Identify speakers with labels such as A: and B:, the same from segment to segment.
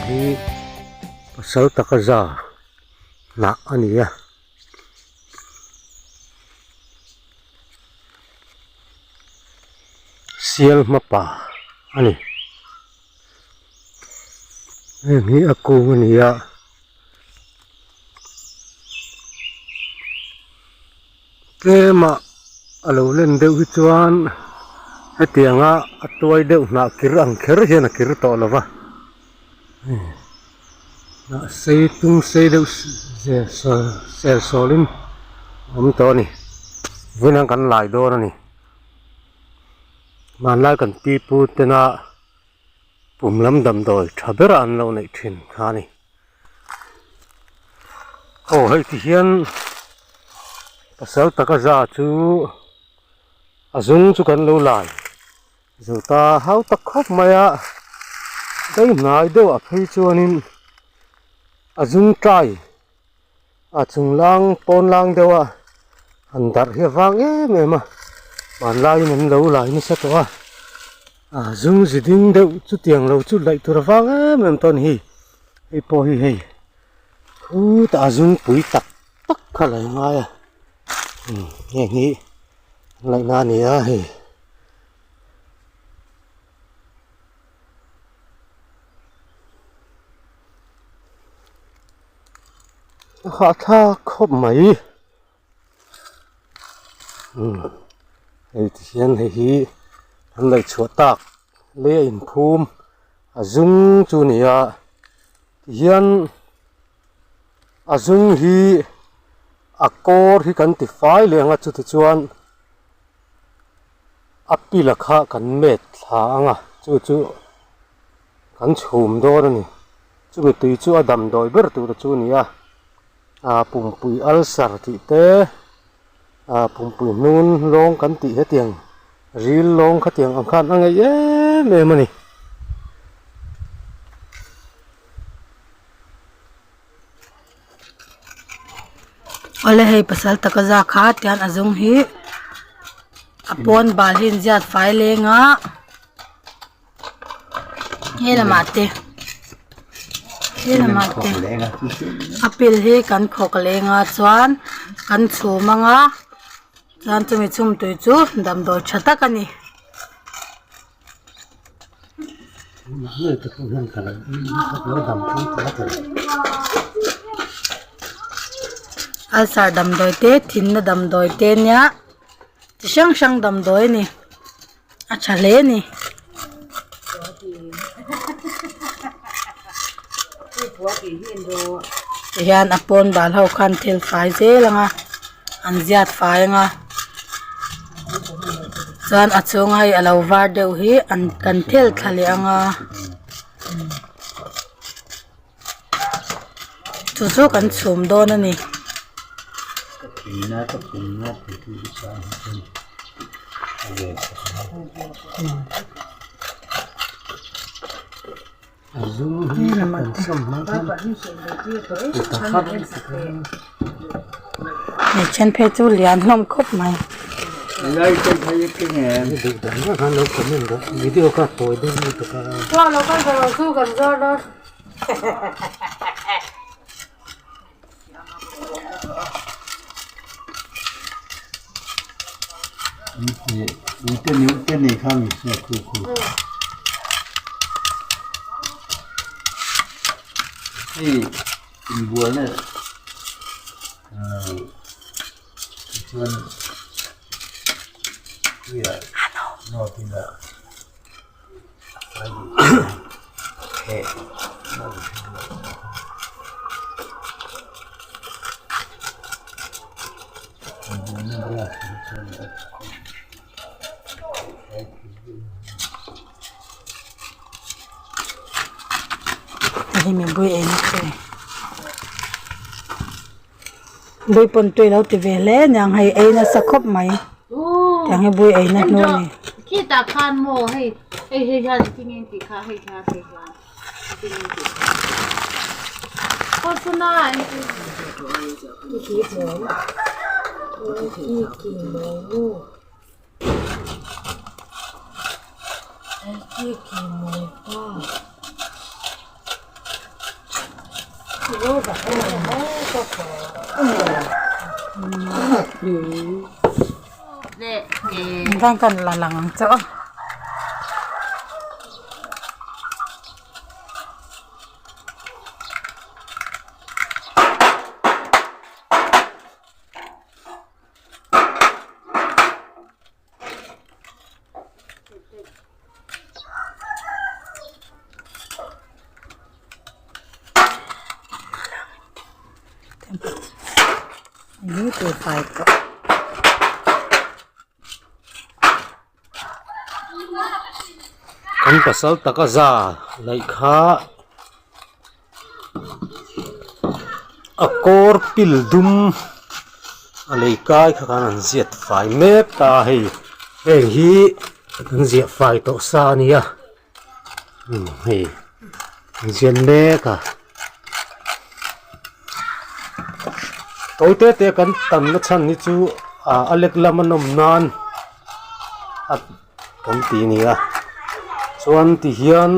A: hi pasal taka za hnah a ni a. Sial hmapa a ni. Heng hi a kung a ni a. Tlema a lo len deuh hi chuan hetianga a tuai deuh hnah kir ang kher hian a kir tawh lo va hnah sei tung sei deuh sel sawlin a awm tawh a ni vawiin kan lai dawn a ni hmanlai kan pi pu tena pum lam damdawi tha bera an lo neih thin kha a ni. Aw hei ti hian pasal taka za chu a zung chu kan lo lai zo ta hau tak khawp mai a dei hnai deuh ah phei chuanin a zung tai a chung lang pawn lang deuh a han darh hi a vang em em a hmanlaiin an lo lai nasa tawh a a zung zi ding deuh chutiang lo chu laih tur a vang em em tawh a ni hi. Hei pawh hi hei khutah a zungpui tak tak kha lo ngai a heng hi an laihna a ni a hei. A hahthlak khawp mai hei ti hian hei hi an laih chhuah tak lei a inphum a zum chu a ni a tihian a zum hi a kawr hi kan ti fai leh ang a chuti chuan a pila kha kan met thla ang a chu chu kan chhum dawn a ni chumi tui chu a damdawi ber tur chu a ni a ah pumpui ulcer tih te ah pumpui hnun lawng kan tih hetiang ril lawng khatiang ang khan a ngaih em em a ni.
B: Awle hei pasal taka za kha tian a zawng hi a pawn bal hi inziat fai leng a he lamah te he lamah te a pil hi kan khawk leng a chuan kan chhum anga chuan chumi chhum tui chu damdawi tha tak a ni. Ulcer damdawi te thinna damdawi te nia chi hrang hrang damdawi a ni. A tha hle a ni. Tihian a pawn bal ho khan thil fai zel ang a an ziat fai ang a chuan a chhunga hei a lo var deuh hi an kan thel thla leh ang a chu chu kan chhum dawn a ni. Hei then phei chu lian hlawm khawp mai. Hei hi mipui ei na chi bui pawn tui lo ti ve hle aniang hei ei nasa khawp mai tiang hi bui ei na hnu a ni. Kan kan la lang ang che aw.
A: Kan pasal taka za laih kha a kawr pil dum a lei kai kha khan an ziat fai mek ta a hei heng hi an ziah fai tawh sa a nia umm hei an ziat mek a tawi te te kan tam na chhan hi chu ah a lek lam a nawm nan a kan ti a ni a chuan ti hian.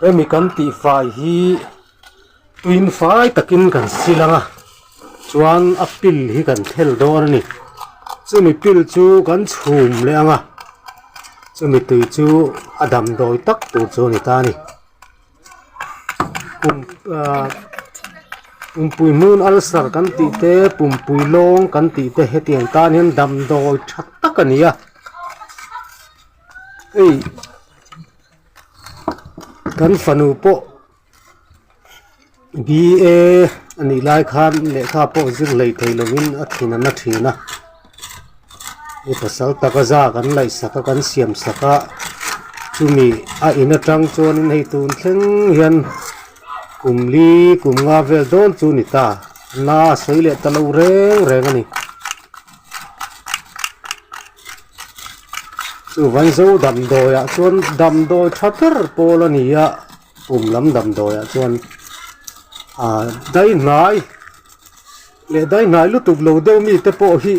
A: Hemi kan tih fai hi tuin fai takin kan sil ang a chuan a pil hi kan thel dawn a ni chumi pil chu kan chhum leh ang a chumi tui chu a damdawi tak tur chu a ni ta a ni pum ah pumpui hmun ulcer kan tih te pumpui lawng kan tih te hetiang tan hian damdawi tha tak a ni a hei. Kan fanu pawh BA a nih lai khan lehkha pawh zir hlei thei lovin a thin a na thin a mi pasal taka za kan laih sak a kan siam sak a chumi a in atang chuanin hei tun thleng hian kum li kum nga vel dawn chu a ni ta na a sawi leh ta lo reng reng a ni. Chuvan zo damdawi ah chuan damdawi tha ber pawl a ni a pum lam damdawi ah chuan ah dai hnai leh dai hnai lutuk lo deuh mi te pawh hi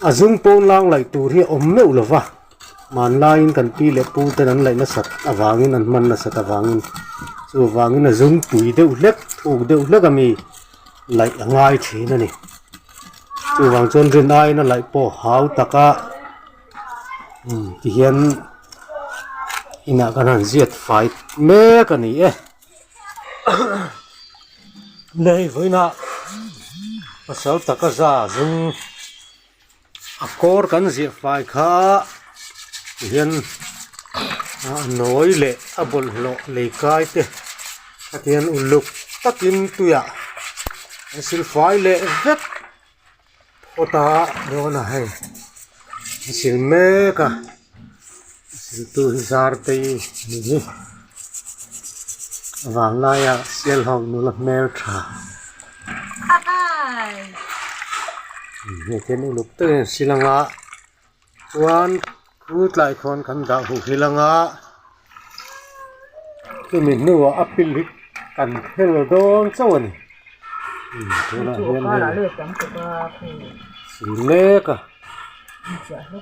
A: a zum pawn lang laih tur hi a awm meuh lo va hmanlaiin kan pi leh pu ten an laih nasat avangin an hman nasat avangin chuvangin a zum pui deuh hlek thuk deuh hlek a mi. Laih a ngai thin a ni chuvang chuan rin aiin a laih pawh hau tak a umm tihian inah kan han ziat fai mek a ni e lei vawiinah pasal taka za zum a kawr kan ziah fai kha tihian a nawi leh a bawlhhlawh lei kai te hetiang uluk takin tuiah an sil fai leh vek phawt a dawn a hei an sil mek a a sil tu hi zar te hi a ni hi a vanglai a sialhawk nula hmeltha. Hei hian uluk takin an sil ang a chuan khu tlai khawn kan dah huh hil ang a chumi hnuah a pil hi kan phel dawn chauh a ni tunah hian hei sil mek a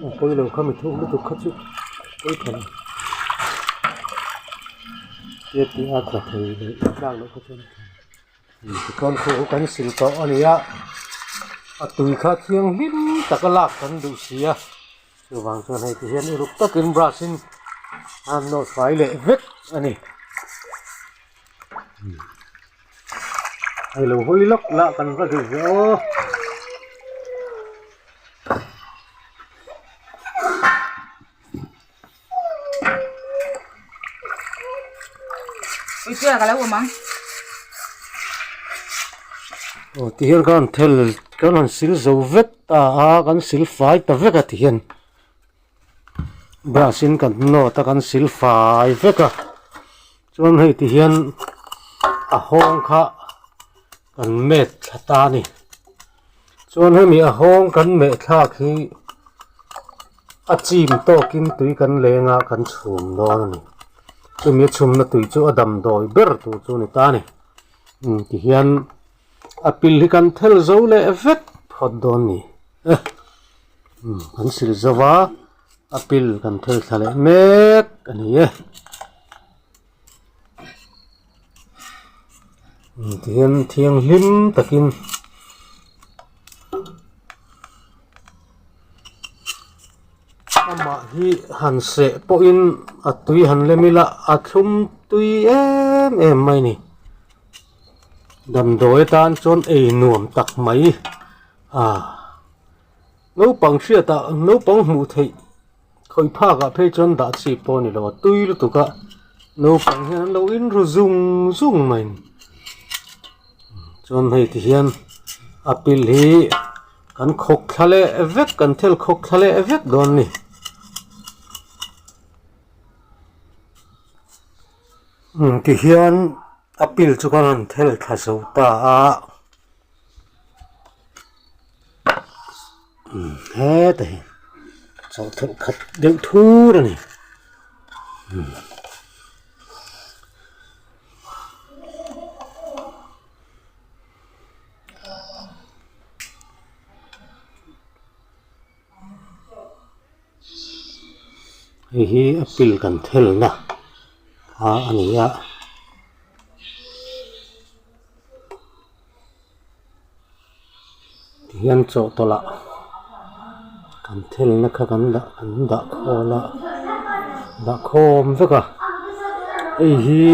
A: a pawilo kha mi thuk lutuk kha chu pawi tha lo tia tih a tla thei leh tlak loh kha chuan. Tikhawn khu kan sil tawh a ni a a tui kha thianghlim taka lak kan duh si a chuvang chuan hei ti hian uluk takin brush in a nawt fai leh vek a ni hei lo hawi lawk lah kan va duh ve aw. Aw ti hian khan thel kan han sil zo vek ta a kan sil fai ta vek a ti hian brush in kan nawt a kan sil fai vek a chuan hei ti hian a hawng kha kan met thla ta a ni chuan hemi a hawng kan meh thlak hi. A chim tawkin tui kan leng a kan chhum dawn a ni chumi a chhumna tui chu a damdawi ber tur chu a ni ta a ni umm tihian a pil hi kan thel zo leh vek phawt dawn a ni e umm kan sil zo va a pil kan thel thla leh mek a ni e. Tihian thianghlim takin amah hi han seh pawhin a tui han lem ila a thlum tui em em mai a ni. Damdawi atan chuan ei nuam tak mai a naupang hriatah naupang hmuh theih Khawih phakah phei chuan dah chi pawh a ni lo a tui lutuk a naupang hian an lo in ru zung zung mai a ni chuan hei ti hian a pil hi kan khawk thla leh vek kan thel khawk thla leh vek dawn a ni. Ti hian a pil chu kan han thel thla zo ta a. Heta hi chawhtawlh khat deuh thur a ni. Hei hi a pil kan thelna kha a ni a. Tihian chawhtawlh ah kan thelna kha kan dah kan dah khawl a dah khawm vek a hei hi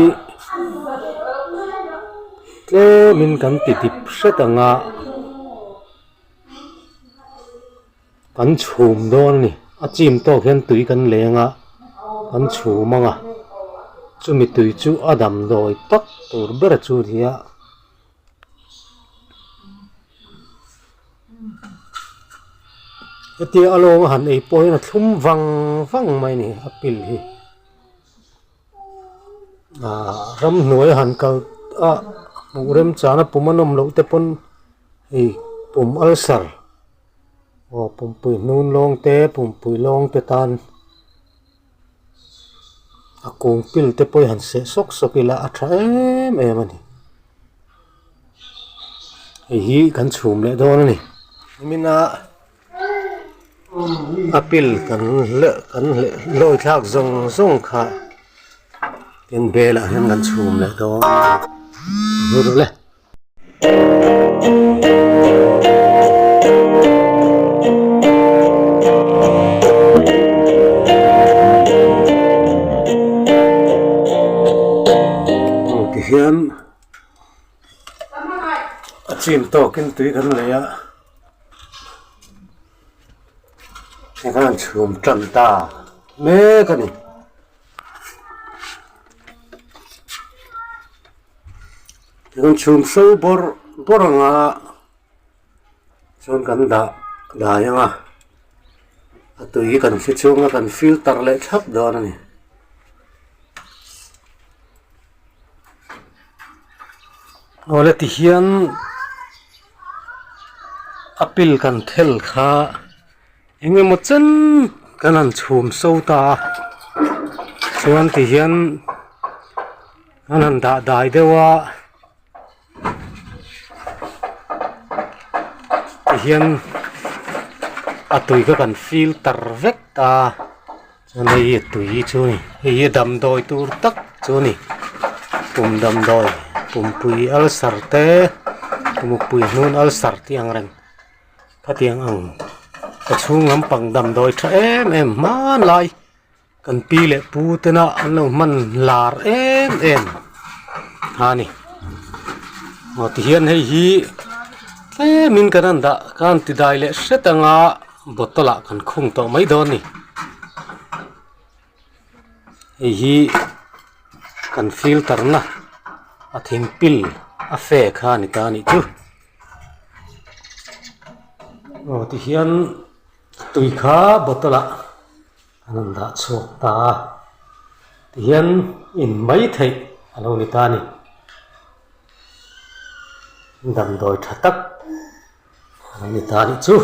A: tlem in kan ti dip hret ang a kan chhum dawn a ni a chim tawk hian tui kan leng a kan chhum ang a chumi tui chu a damdawi tak tur ber chu a ni a. Hetia a lawng a han ei pawh hian a thlum vang vang mai a ni a pil hi ahh ramhnuai a han kal a hmuh remchana pum a nawm loh te pawn hei pum ulcer aw pumpui hnun lawng te pumpui lawng te tan a kung pil te pawh hi han seh sawk sawk ila a tha em em a ni hei hi kan chhum leh dawn a ni nimina a pil kan hleh kan hleh lawi thlak zawng zawng kha tin bel ah hian kan chhum leh dawn a ni. Tihian a chin tawkin tui kan nei a tikhan chhum tan ta mek a ni. Kan chhum hro bawrh bawrh ang a chuan kan dah dai ang a a tui hi kan thli chhung a kan filter leh thlap dawn a ni. Awle tihian a pil kan thel kha eng emaw chen kan han chhum so ta a chuan tihian. An han dah dai deuh a tihian a tui kha kan filter vek ta chuan hei hi a tui chu a ni hei hi damdawi tur tak chu a ni pum damdawi pumpui ulcer te pumukpui hnun ulcer tih ang reng khatiang ang ka chhung lampang damdawi tha em em hmanlai. Kan pi leh pu tena an lo hman lar em em a ni aw tihian hei hi tlemin kan han dah kan han ti dai leh hret anga bottle ah kan khung tawh mai dawn a ni hei hi kan filter na a thing pil a fe kha a ni ta a nih chu aw tihian tui kha bottle ah. An rawn dah chhuak ta a, tihian in mai theih a lo ni ta a ni. Damdawi tha tak a lo ni ta a nih chu.